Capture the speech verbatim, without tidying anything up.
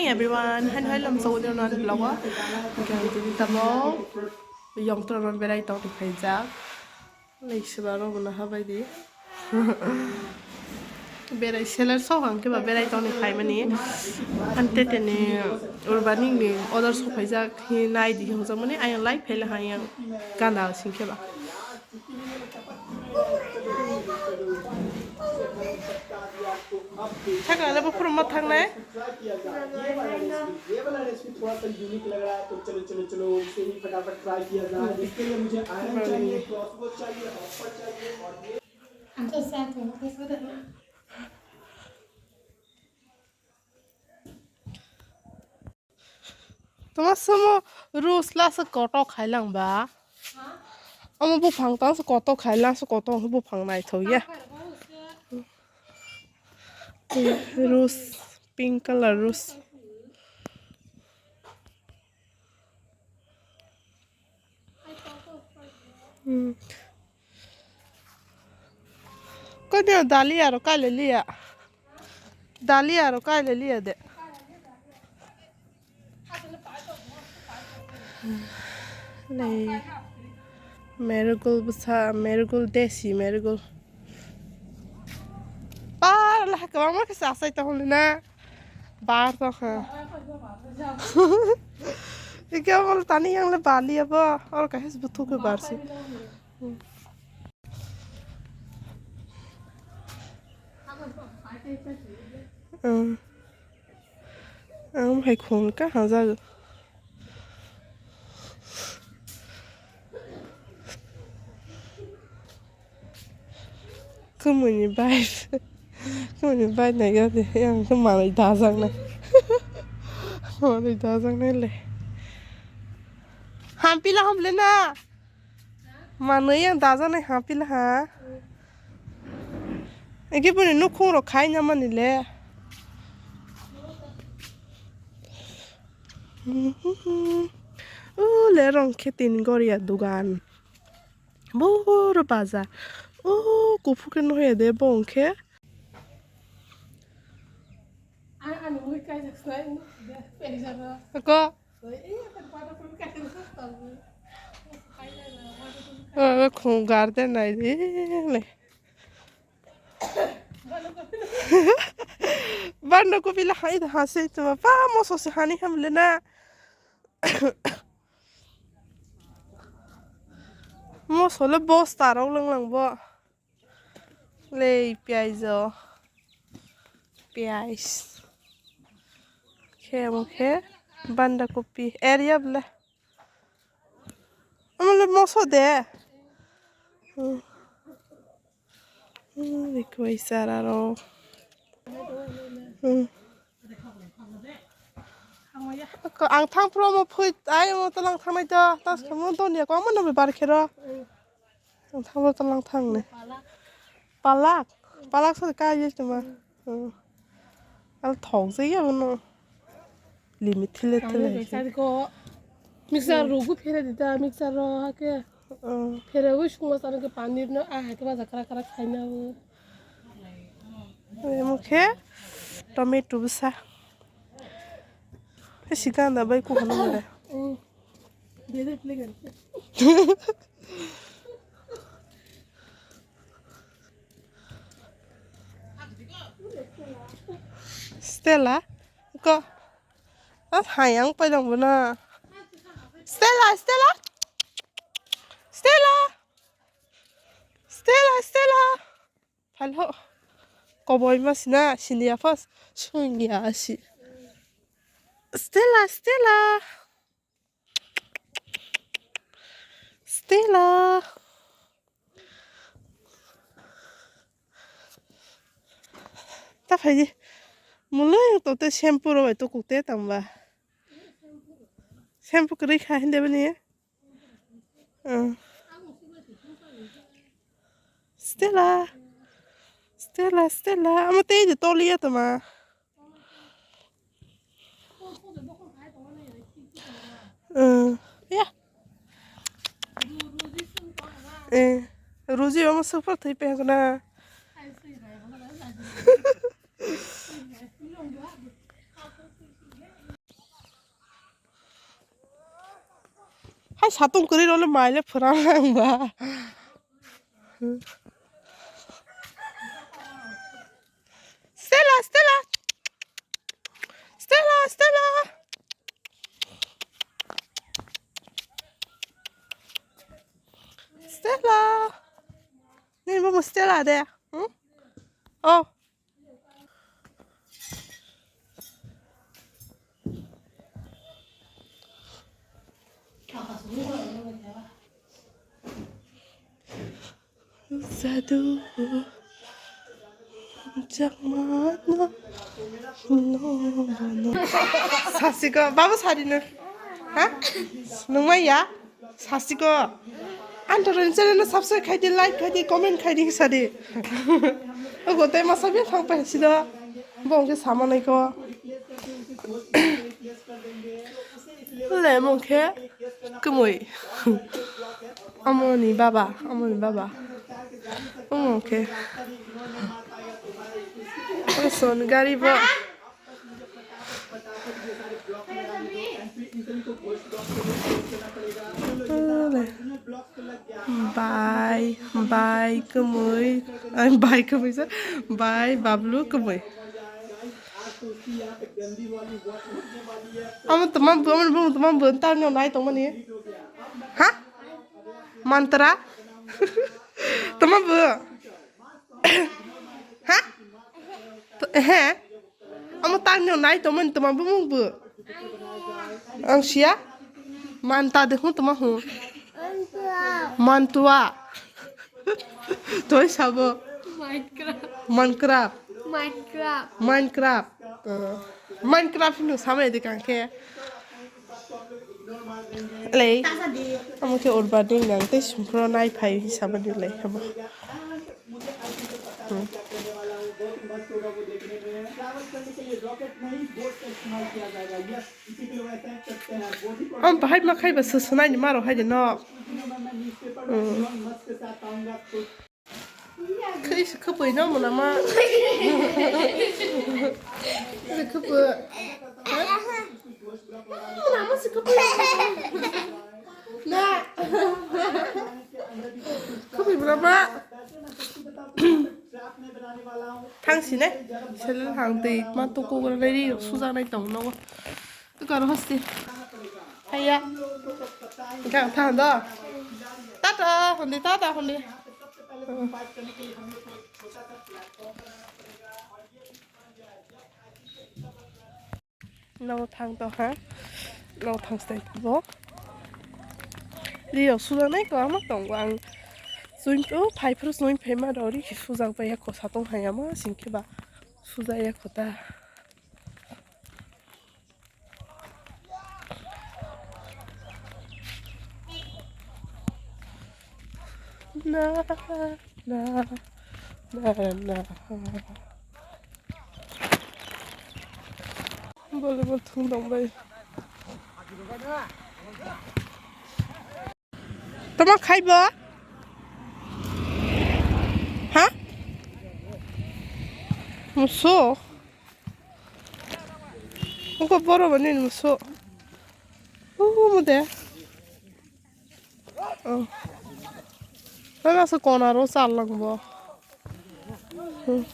Everyone, han hai lam sa udah non vlog. Kan tini tamo yong tro non berai tong tu khaijak. Lai siba ro guna habai di. Berai seller so hang ke ba berai tong ni khai mani. Ante tene urbaning ni order so khaijak hi nai di hong jang mani ayang lai phele hayang gana sing ke ba. Thangna le buphuru ma thangnai? Tama samo rose lasa kotok khailang ba. Omo buphang tang se kotok khailang se kotok buphang naithok ya. Rose, pink color rose. Hmm. Kau dia dahlia ro kai le lia. Dahlia ro kai le lia de. Nei. Marigold bwsa, marigold desi marigold. Par la kwbangma khe chasai tong hwnwi na. Bar tong kha. Ike omo tani yang le bali abo. Oro kaisa buthuk khe barsi. Ang hai khung ka hajago. Khumuni bai, khumuni bai nai ya de, yang khe manui dajak nai, manui dajak nai le. Hampila hamle na. Manwi yang dajaknai ha pila ha. Ege boni nukhung rok khai na mani le. O le rong khe tin goria dugan. Boro baja. O kuphuk khe nohya de bo hwnkhe. Ko. Khung garden nai di le. Banda kopi la hai da hase to pa moso se hani ham le na. Moso le bosta rok lang lang bo. Lei piyaj o. Piyaj. Khe omo khe banda kopi. Area bwle. Omo le moso de. Hmm. Hmm, bikbai sara rok. Hmm. Ang thang phuru omo phui, ai omo tolang thangnai to, tas khe mo don ya, kwbangma no bar khe ro. Ang thang phuru tolang thangnai. Palak, palak sa kai je tuma. Hmm. Al thok je ya bono. Limit thile thile. Mixer rogo phere dita, mixer ro hake. Hmm. Phere wi sungma sano ke panir no, ah, hake baja kara kara khaina bo. Omo khe tomato bwsa. Sikanda bai kuhano mare. Stella, ko, a hayang paidang bona. Stella, Stella, Stella, Stella, Stella. Phal ho. Koboi ma sina, sini ya pas, sungya si. Stella, Stella. Stella. Ta phai di. Mulai to te shampoo ro bai to kuk te tamba. Shampoo kwrwi kha hinde bini. Stella. Stella, Stella. Amo tei de toli ya tama. Ya. Eh, Ruji amo super thui pe na. Ai, satung kwrwi role maile phwrang ang ba. Stella, Stella. Stella, Stella. Stella. Ni bo Stella de. Hmm? Oh. Sadu. Chakma no, no, no. Sasiko, babu sadi no. Ha? Nungmaya? Sasiko. Anto rin channel no subscribe khaidi, like khaidi, comment khaidi sadi. Ogo te masa bi thang pa sido. Bongke sama nai ko. Le mongke. Kwmwi. Amoni baba, amoni baba. Omo khe. Oson gari bo. Bai, bai, kwmwi. Ai, bai, kwmwi sa. Bai, bablu, kwmwi. Amo tama bo, amo bo, tama bo, tang nai tongmani. Ha? Mantra? Tama bo? Ha? To, he? Amo tang nai tongmani tama bo mung bo? Ang siya? Manta de hung tama hung. Mantua. Toi sabo. Minecraft. Minecraft. Minecraft. Minecraft. Uh, Minecraft hino samai de kangke. Lei. Amo khe urbading nang tei sumpro nai phai hisabani lei habo. Hmm. Am bahai ma khai ba se sunai ni maro hai de no. Hmm. Khe se khapui no mwnama. Se khapui. Mwnama se khapui. Na. Khapui mwnama. Thang sine. Sele thang tei ma tuku gra nai ri suja nai tong no. Tukar hosti. Haya. Gang thang da. Tata hondi, tata hondi. No thang to ha. No thang stai bo. Rio suja nai ko ama tong ang. Suin o phai phru suin phai ma dori suja pa ya ko satong haya ma singkhe ba. Suja ya ko ta. Na, na, na, na. Volleyball thung dong bai. Tama khai bo? Ha? Muso? Ungko boro bo nini muso. Umu de. Oh. Nana se kona ro sal lang bo. Hmm.